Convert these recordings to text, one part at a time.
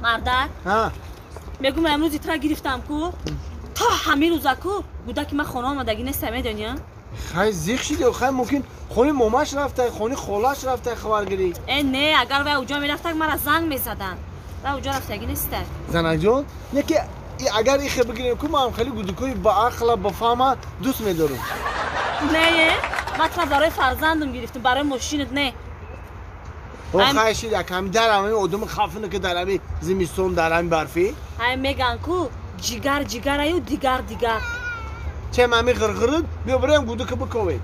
Мардак? Мегум имрӯз итра гирифтам ку. То ҳамин рӯза ку гудаки ман хона омадагӣ неста, медонӣ? Хай зиқ шиди, хай мумкин хони момаш рафта, хони холаш рафта хабаргирӣ. Э не, агар вай уҷо мерафтак мара занг мезадан. Вай уҷо рафтагӣ неста. Занакҷон, не ки агар ихе бигирем ку ман хеле гудукои ба ақла ба фаҳма дӯст медорам. Не, ман тра барои фарзандам гирифтам, барои мошинат не. Хай шид, аками дар ҳамин одами хафина ки дар ҳамин зимистон, дар ҳамин барфӣ. Ҳай меган ку ҷигар ҷигараю дигар дигар. Чем ҳамин ғирғирид, биё бирем гудука биковем.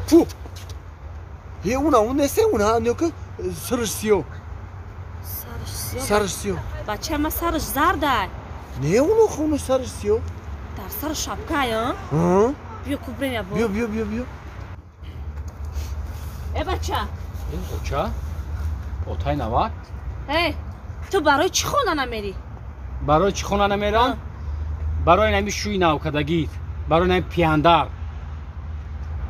Фу! Е уна, он несте уна, нёка сараш сиё. Сараш сиё? Сараш сиё. Бача ма сараш зарда. Не, уно хуну сараш сиё. Дар сар шапка, ё? Биё ку бирем я бо. Биё, биё, биё, биё. Э бача. Э оча? Отай навак? Э, ту барои чӣ хона намерӣ? Барои чӣ хона намерам? Барои нами шӯи навкадагит, барои нами пияндар.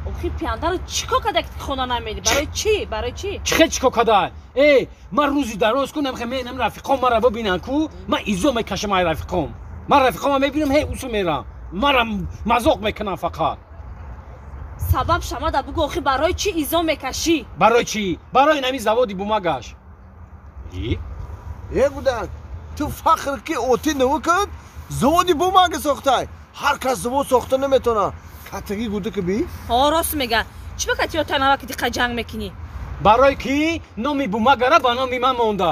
Охи пияндару чӣ кор када ки хона намерӣ? Барои чӣ? Барои чӣ? Чӣ хел чӣ кор када? Э, ман рӯзи дароз ку намхе менам рафиқом мара бибинан ку, ман изо мекашам ай рафиқом. Ман рафиқома мебинам, ҳей усу мерам. Мара мазоқ мекунам фақат. Сабаб шамада бугу, охи барои чӣ изо мекашӣ? Барои чӣ? Барои нами заводи бумагаш. Э гудак, ту фахр ки оти нав кад, заводи бумага сохтай. Ҳар кас завод сохта наметавонад. Катаги гудака би? Ҳо, рост мега. Чӣ ба кати ота наваки диқа ҷанг мекунӣ? Барои ки номи бумагара ба номи ман монда.